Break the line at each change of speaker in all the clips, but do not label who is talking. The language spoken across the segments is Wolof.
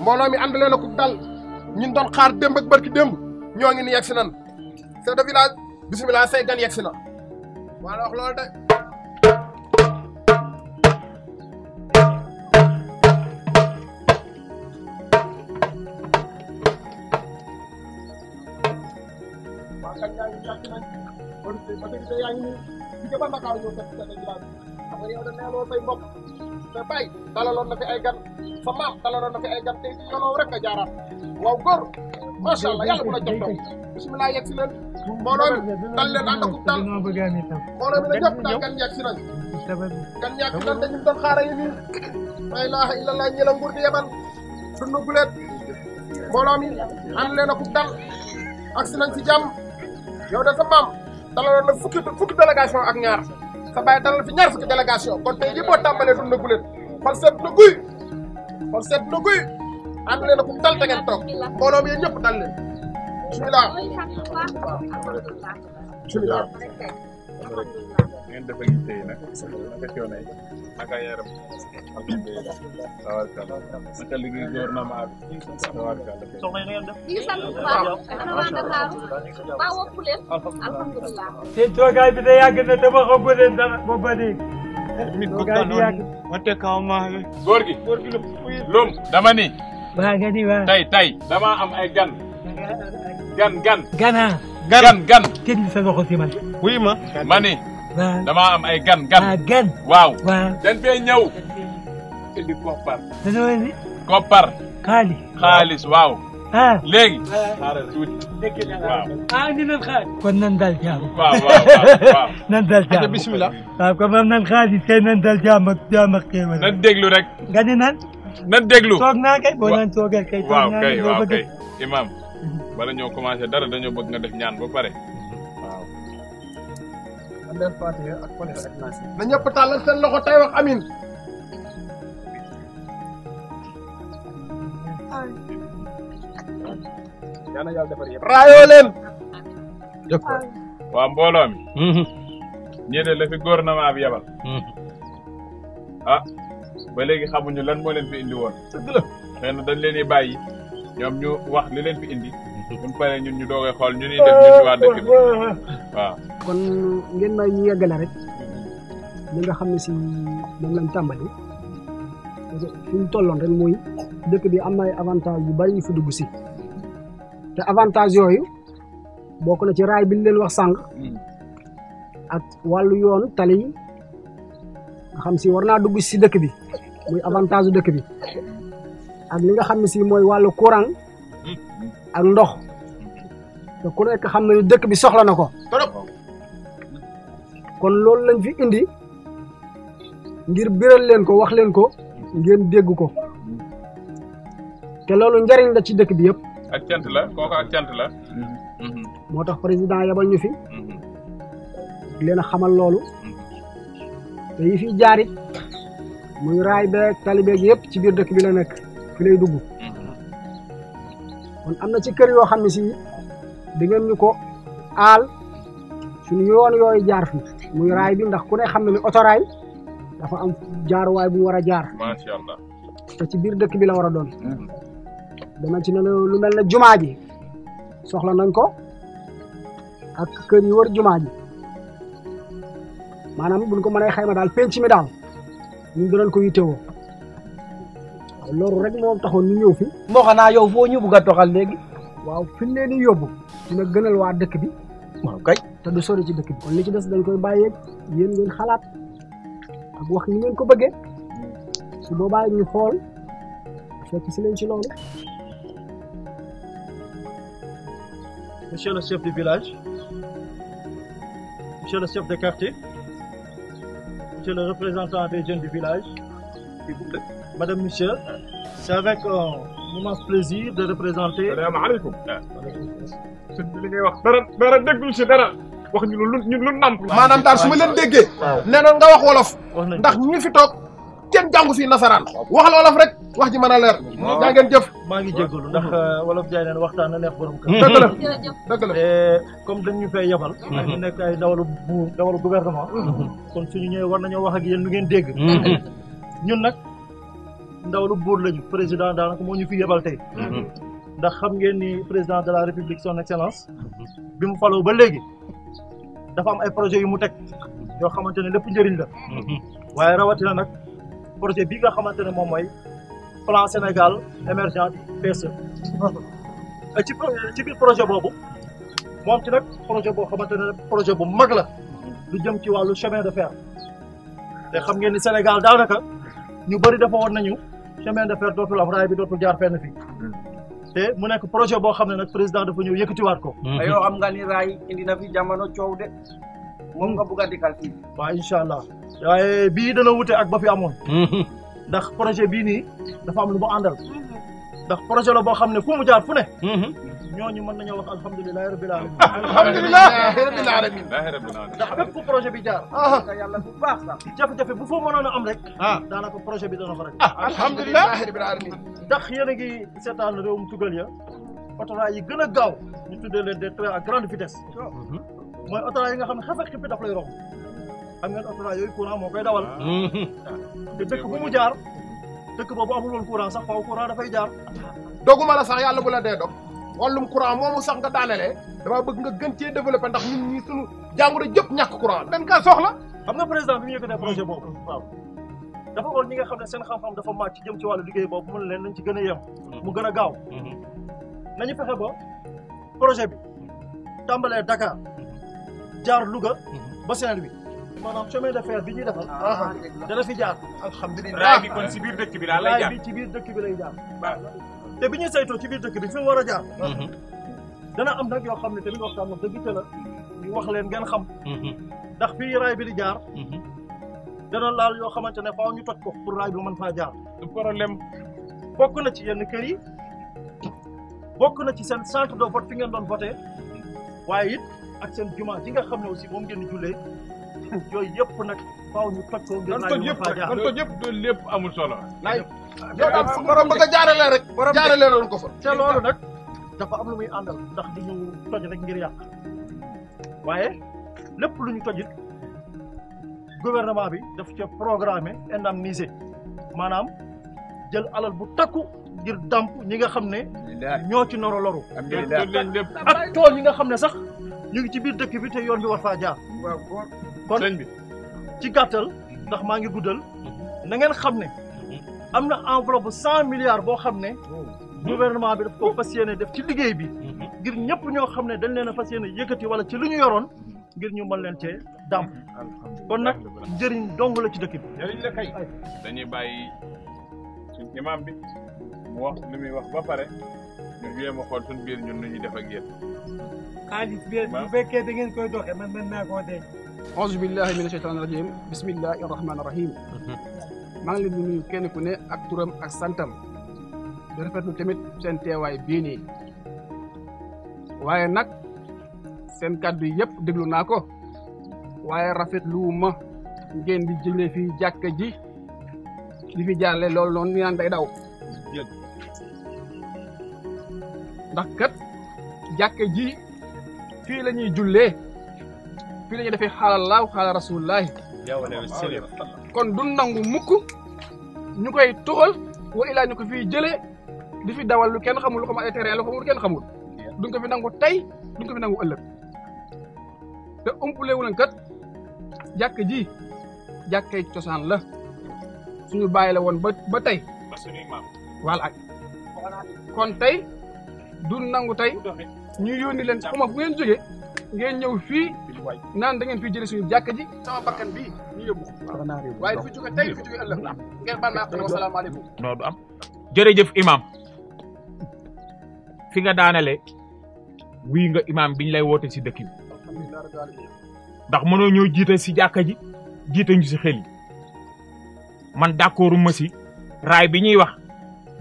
mbooloo mi ànd leen ak dal ñun doon xaar démb ak barki démb ñoo ngi ni yegg si nan chef de village bisimilah say gan yegg si na wala wax loolu de waa kan yaa ngi yàgg nañ autorité yaa ngi nii di ba Ndakaaru ñëw fekk chef de village xam nga yow da neeloo say mbokk te bay dalaloon na fi ay gan sa maam dalaloon na fi ay gan te yoonoo rek a jaaraat waaw góor macha allah yàlla bu la jox taw bisimilah yegg si leen mbooloo mi dal leen ànd akub dal mbooloo mi la ñëpp daal gan yegg si nañ gan yegg si nañ dañu doon xaara yi nii la ilaha illallah ñi la nguur di yebal sunu guleet mbooloo mi ànd leen akub dal ak si nañ si jàmm yow de sa maam dalaloon na fukki délégation ak ñaar sa baay dalal fi ñaar fukki délégation kon tey jii boo tàmbalee dund na guleet xol seet na guy xol seet na guy ànd leen akub dal te ngeen toog mbooloo mi yéen ñëpp dal leen bisimilah bisimilah
ngeen def ak yitte yi nag naka coono yi naka yaram alhamdulilah tawarkalla naka liggéey gouvernement bi tawarkalla
soxna yi ngeen def
di sant bu baax ana waa Ndakaaru ba woppu leen alhamdulilah
seen toogaay bi de yàgg na dama xamu leen dara ba ba léegi
mit
toogaay bi yàgg
wante kaw ma góor gi lum dama ni
waa nga ni waa
tey dama am ay gan
gana
gan
kenn sa loxo si man
wuy ma ni
waaw
dama am ay gan
gan
waaw
waaw
dañ fee ñëw indi koppar
dañoo indi
koppar xaalis waaw léegi xaaral tuuti waaw
indi nañ xaalis kon nan dal jàmm
waaw
nan dal jàmm
bismillah
waaw comme am nan xaalis kay nan dal jàmm ak xéewal
nan déglu rek
nga ni
nan déglu
toog naa kay boo naan toogal kay toog naa kay
waaw kay imam bala ñoo commencé dara dañoo bëgg nga def ñaan ba pare waaw
na ñëpp tàllal seen loxo tey wax amin raayoo leen
waaw mbooloo mi ñii de la fi gouvernement bi yabal ah ba léegi xamuñu lan moo leen fi indi woon dëgg la xëy na dañ leen di bàyyi ñoom ñu wax li leen fi indi buñ paree ñun ñu doogee xool ñu ñuy def ñun waa dëkk bi waaw
kon ngeen may ñu yeggale rek li nga xam ne si moom lañ tàmbali fi ñu tolloon rek mooy dëkk bi am na ay avantage yu bari yu fi dugg si te avantage yooyu bokk na ci raay bi ñu leen wax sànq ak wàllu yoon tali yi nga xam si war naa dugg si dëkk bi muy avantage dëkk bi ak li nga xam ne si mooy wàllu courant ak ndox te ku nekk xam na ni dëkk bi soxla na ko kon loolu lañ fi indi ngir biral leen ko wax leen ko ngeen dégg ko te loolu njariñ la ci dëkk bi yëpp
ak cant la kooku ak cant la
moo tax président yabal ñu fi leen a xamal loolu te yi fi jaarit muy raay beeg tali beeg yëpp ci biir dëkk bi la nekk fi lay dugg kon am na ci kër yoo xam ne si di ngeen ñu ko aal suñu yoon yooyu jaar fi muy raay bi ndax ku ne xam ne ni otoraay dafa am jaaruwaay bu mu war a jaar
macha allah
te ci biir dëkk bi la war a doon dana ci ne lu mel ne jumaa ji soxla nañ ko ak kër yi wër jumaa ji maanaam buñ ko mënee xayma daal penc mi daal ñun dinañ ko yittewoo loolu rek moom taxoon ñu ñëw fi
moo xanaa yow foo ñu bugg a toxal léegi
waaw fi ñu leen di yóbbu dina gënal waa dëkk bi
waaw kay
te du sori ci dëkk bi kon li ci des dañ koy bàyyeeg yéen ngeen xalaat ak wax ni ngeen ko bëggee su boobaa ñu xool fekk si leen ci loolu.
Monsieur le chef du village, monsieur le chef de quartier, monsieur le représentant des jeunes du village, madame, monsieur, c'est avec un immense plaisir de représenter.
salaamaaleykum. sëñ bi li ngay wax dara déggul si dara wax ñu lu namp.
maanaam daal su ma leen déggee. nee na nga wax wolof. ndax ñi fi toog kenn jàngu fi nasaraan. waxal wolof rek wax ji mën a leer. yaa ngeen jëf.
maa ngi jégalu ndax wolof jaay neen waxtaan na neex borom kër.
dëgg la dëgg la.
te comme dañu fay yebal. ñu nekk ay dawalu gouvernement. kon suñu ñëwee war nañoo wax ak yéen lu ngeen dégg. ñun nag ndaw lu buur lañu président daanaka moo ñu fi yebal tey ndax xam ngeen ni président de la république son excellence bi mu faloo ba léegi dafa am ay projets yu mu teg yoo xamante ne lépp njëriñ la waaye rawatina nag projet bii nga xamante ne moom mooy plan Sénégal émergent PSE ci biir projet boobu moom ci nag projet boo xamante ne projet bu mag la lu jëm ci wàllu chemin de fer te xam ngeen ni Sénégal daanaka ñu bëri dafa woon nañu chemin de fer dootul am raay bi dootul jaar fenn fii te mu nekk projet boo xam ne nag président dafa ñëw yëkkatiwaat ko.
yoo xam nga ni raay indi na fi jamono coow de moom nga bugg a dikkal fii.
waaw incha allah waaye bii dana wute ak ba fi amoon. ndax projet bii nii dafa am lu mu àndal. ndax projet la boo xam ne fu mu jaar fu ne. ñooñu mën nañoo wax alhamdulilah rabbil alamin.
alhamdulilah rabbil alamin.
ndax bépp fu projet bi jaar.
yàlla bu baax sax.
jafe-jafe bu foo mënoon a am rek. daanaka projet bi dana ko rek.
alhamdulilah rabbil alamin.
ndax yéen a ngi seetaan réewum tugal ya autorail yi gën a gaaw ñu tuddee leen des trains à grande vitesse. mooy autorail yi nga xam ne xef ak xippi daf lay romb. xam ngeen autorail yooyu courant moo koy dawal. te dëkk bu mu jaar dëkk boobu amul woon courant sax faaw courant dafay jaar.
doguma la sax yàlla bu la dee dog wàllum courant moomu sax nga daanelee dama bëgg nga gën cee développé ndax ñun ñii sunu jàngoro jëpp ñàkk courant dañ kaa soxla.
xam nga président bi mu yëkkatee projet boobu waaw dafa woon ñi nga xam ne seen xam-xam dafa màcc ci jëm ci wàllu liggéey boobu mu ne leen nañ ci gën a yem mu gën a gaaw nañu fexe ba projet bi tàmbalee Dakar jaar Louga ba Saint-Louis maanaam chemin de fer bi ñuy defal dana fi jaar
alhamdulilah
raay bi kon si biir dëkk bi daal lay jaar
bi ci biir dëkk bi lay jaar te bi ñuy saytoo ci biir dëkk bi fi mu war a jaar dana am nag yoo xam ne tamit waxtaan wax dëgg la ñu wax leen ngeen xam ndax fii raay bi di jaar dana laal yoo xamante ne faaw ñu toj ko pour raay bi mën faa jaar
du problème
bokk na ci yenn kër yi bokk na ci seen centre de vote fi ngeen doon voté waaye it ak seen jumaa ji nga xam ne aussi moom ngeen di jullee yooyu yëpp nag faaw ñu toj ko ngir raay bi mën faa jaar
toj yëpp loolu lépp amul solo
laay yow daal fu borom bëgg a jaarale rek jaarale loon ko fa
te loolu nag dafa am lu muy àndal ndax du ñu toj rek ngir yàq waaye lépp lu ñu tojit gouvernement bi daf ca programmé indemnisé maanaam jël alal bu takku ngir dàmp ñi nga xam ne ñoo ci noro loru ak tool yi nga xam ne sax ñu ngi ci biir dëkk bi te yoon bi war faa jaar kon
sëñ bi
ci gàttal ndax maa ngi guddal na ngeen xam ne am na enveloppe 100 milliards boo xam ne gouvernement bi daf ko fas yéene def ci liggéey bi ngir ñëpp ñoo xam ne dañ leen a fas yéene yëkkati wala ci lu ñu yoroon ngir ñu mën leen cee dàmp kon nag njëriñ dong la ci dëkk bi
njëriñ la kay dañuy bàyyi suñ imam bi mu wax li muy wax ba pare ñu jéem a xool suñ biir ñun nu ñuy def ak yéen
xaalis bi bu fekkee da ngeen koy doxee man mën naa koo denc.
auzu billahi mina shaytaani rajim bismillahi rahmaani rahim maa ngi leen di nuyu kenn ku ne ak turam ak santam di rafetlu tamit seen teewaay bii nii waaye nag seen kàddu yëpp déglu naa ko waaye rafetlu ma ngeen di jëlee fii jàkka ji di fi jaarale loolu noonu ñu naan day daw ndax kat jàkka ji fii la ñuy jullee fii la ñuy defee xaalalaahu xaala rasulullahi kon du nangu mukk ñu koy tuxal wa ilaa ñu ko fiy jëlee di fi dawal lu kenn xamul lu xam ay terrain la xamul kenn xamul duñ ko fi nangu tey duñ ko fi nangu ëllëg te umpulewu leen kat jàkk ji jàkkay cosaan la suñu bàyyi la woon ba tey voilà kon tey du nangu tey ñu yónni leen xuma fu ngeen jógee ngeen ñëw fii naan da ngeen fi jëlee suñu jàkk ji sama bakkan bii ñu yóbbu waaye du fi jóge tey du fi jóge ëllëg ngeen baal naa wa salaamaaleykum
non du am jërëjëf imam fi nga daanale wii nga imam biñ lay woote si dëkk bi ndax mënoo ñëw jiite si jàkka ji jiite ñu si xel yi man d'accordu ma si raay bi ñuy wax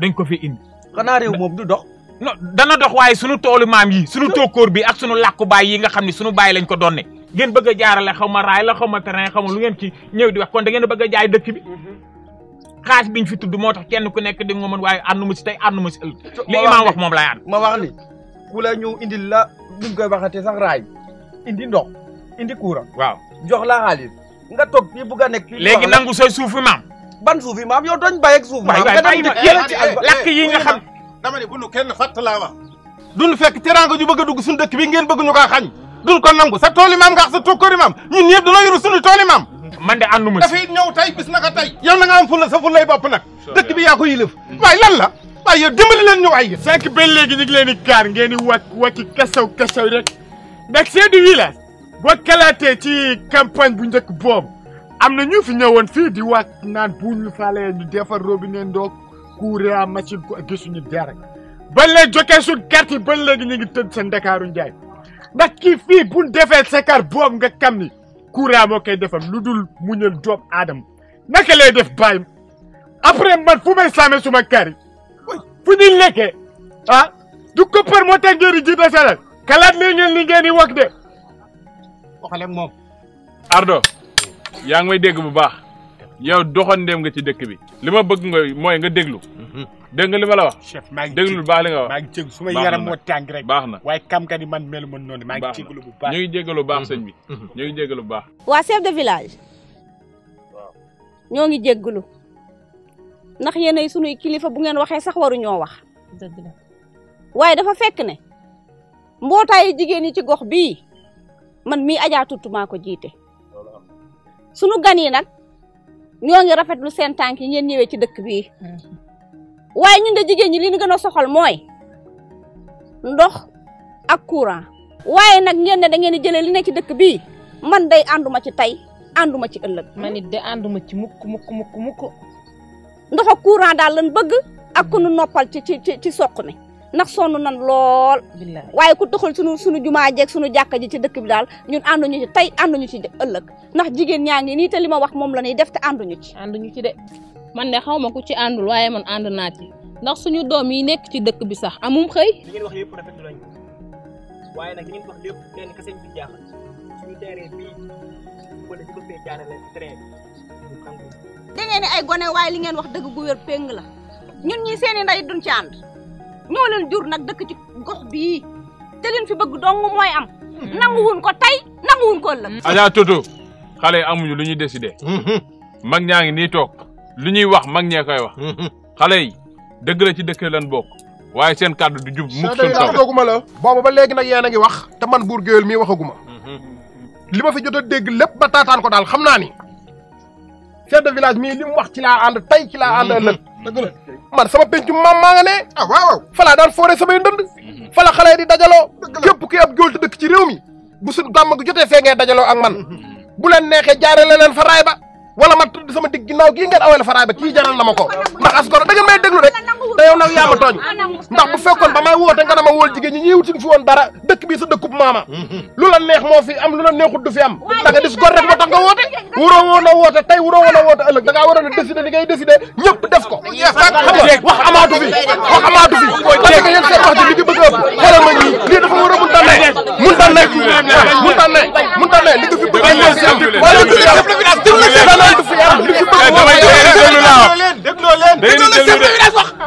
dañ ko fi indi
xanaa réew moom du dox
non dana dox waaye sunu toolu maam yi sunu tokkoor bi ak sunu làkku baay yi nga xam ne sunu baay lañ ko donne ngeen bëgg a jaarale xaw ma raay la xaw ma terrain xaw ma lu ngeen ci ñëw di wax kon da ngeen a bëgg a jaay dëkk bi xaalis biñ fi tudd moo tax kenn ku nekk di nga mën waaye ànduma si tey ànduma si ëllëg li imaam wax moom laay ànd
ma wax ni ku la ñu indil la duñ koy waxatee sax raay indi ndox indi courant
waaw
jox la xaalis nga toog fii bugg a nekk fii
léegi nangu say suuf imaam
ban suuf yi maam yow tooñ bàyyi ak suuf maam
waay bàyyi ma lakk yi nga xam
dama ne bu nu kenn fàtt laa wax duñu fekk teraanga ju bëgg a dugg suñu dëkk bi ngeen bëgg ñu kaa xañ duñ ko nangu sa tooli maam nga wax sa tokkori maam ñun ñëpp dañoo yoru suñu tooli maam
man de ànduma ci
dafay ñëw tey bis naka tey yow na nga am fulla sa fullay bopp nag dëkk bi yaa ko yilëf waaye lan la waaye yow dimbali leen ñu waay
cinq ba léegi ñu ngi leen di gaar ngeen di wàcc kasaw rek ndax chef de village boo kalaatee ci campagne bu njëkk boobu am na ñu fi ñëwoon fii di wax naan bu ñu falee ñu defar robinet ndox courant machine ko gisuñu dara ba léegi jokkee suñ carte yi ba léegi ñu ngi tëdd seen Ndakaaru Njaay ndax kii fii bu ñu defee sekar boobu nga xam ni courant moo koy defam lu dul muñal doom aadama naka lay def bàyyi après man fu may saamee suma kër yi fu ñuy lekkee ah du koppar moo tax ngeen di jiite salal kalaat li ngeen di wax de
waxale moom
Ardo yaa ngi may dégg bu baax yow doxandéem nga ci dëkk bi li ma bëgg nga mooy nga déglu dégg nga li ma la wax
chef maa ngi
déglu baax li nga wax
maa ngi jégg suma
baax
yaram
na
moo tàng rek
baax na
waaye kam-kat yi man melu ma noonu maa ngi jégalu bu baax
ñu ngi jégalu bu baax sëñ bi ñu ngi jégalu bu baax
waa chef de village ñoo ngi jéggalu ndax yéenay sunuy kilifa bu ngeen waxee sax waru ñoo wax
dëgg la
waaye dafa fekk ne mbootaayu jigéen yi ci gox bii man mii Adja Tutu maa ko jiite sunu gan yi nag ñoo ngi rafetlu seen tànk yi ngeen ñëwee ci dëkk bii waaye ñun de jigéen ñi li ñu gën a soxal mooy ndox ak courant waaye nag ngeen ne da ngeen di jëlee li ne ci dëkk bii man day ànduma ci tey ànduma ci ëllëg
man it de ànduma ci mukk
ndox ak courant daal lan bëgg ak ku nu noppal ci soq mi ndax sonn nan lool waaye ku taxal sunu jumaa jeeg sunu jàkka ji ci dëkk bi daal ñun ànduñu ci tey ànduñu ci ëllëg ndax jigéen ñaa ngi nii te li ma wax moom la ñuy def te ànduñu ci
de man de xaw ma ku ci àndul waaye man ànd naa ci ndax suñu doom yi nekk ci dëkk bi sax amum xëy
li ngeen wax lépp rafetlu nañ ko waaye nag li ngeen wax lépp kenn kese ñu jaaxal suñu terrain bii wala di ko fee jaarale terrain bi
da ngeen ni ay gone waaye li ngeen wax dëgg gu wér péng la ñun ñi seeni ndey duñ ci ànd ñoo leen jur nag dëkk ci gox bii te leen fi bëgg dong mooy am nanguwuñ ko tey nanguwuñ ko ëllëg
Adja Tutu xale yi amuñu lu ñuy décider mag ñaa ngi nii toog lu ñuy wax mag ñee koy wax xale yi dëgg la ci dëkk lan bokk waaye seen kàddu du jub mukk suñu kaw
waxaguma la boobu ba léegi nag yéen a ngi wax te man buur géwél mii waxaguma li ma fi jot a dégg lépp ba taataan ko daal xam naa ni chef de village mii li mu wax ci laa ànd tey ci laa ànd ëllëg dëgg la man sama pencu maam maa nga ne ah waaw falaa daan foore samay ndënd fala xale yi di dajaloo képp ki ab géwél te dëkk ci réew mi bu suñ gàmm gu jotee fee ngeen dajaloo ak man bu leen neexee jaarale leen fa raay ba wala ma tudd sama digg ginnaaw gii ngeen awale fa raay ba kii jaral na ma ko ndax asgoro da ngeen may déglu rek te yow nag yaa ma tooñ ndax bu fekkoon ba may woote nga dama wóol jigéen ñi ñi wut fi woon dara dëkk bii sa dëkkub maama lu la neex moo fi am lu la neexut du fi am da nga dis gor rek moo tax nga woote wuroo woon a woote tey wuroo woon a woote ëllëg da ngaa waroon a décider li ngay décider ñëpp def ko xam nga wax amaatu fi wax amaatu fi parce que yéen seen wax ji li ngi bëgg a ëpp xoolal ma ñii lii dafa war a mun tànne mun tànne mun tànne li nga fi bëgg a si am wala du fi am du fi am li fi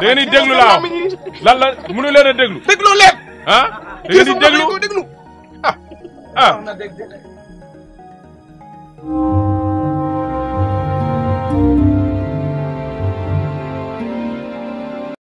da ngeen di déglu laa lan la mënu leen a déglu
déglu leen
ah da ngeen di déglu
ah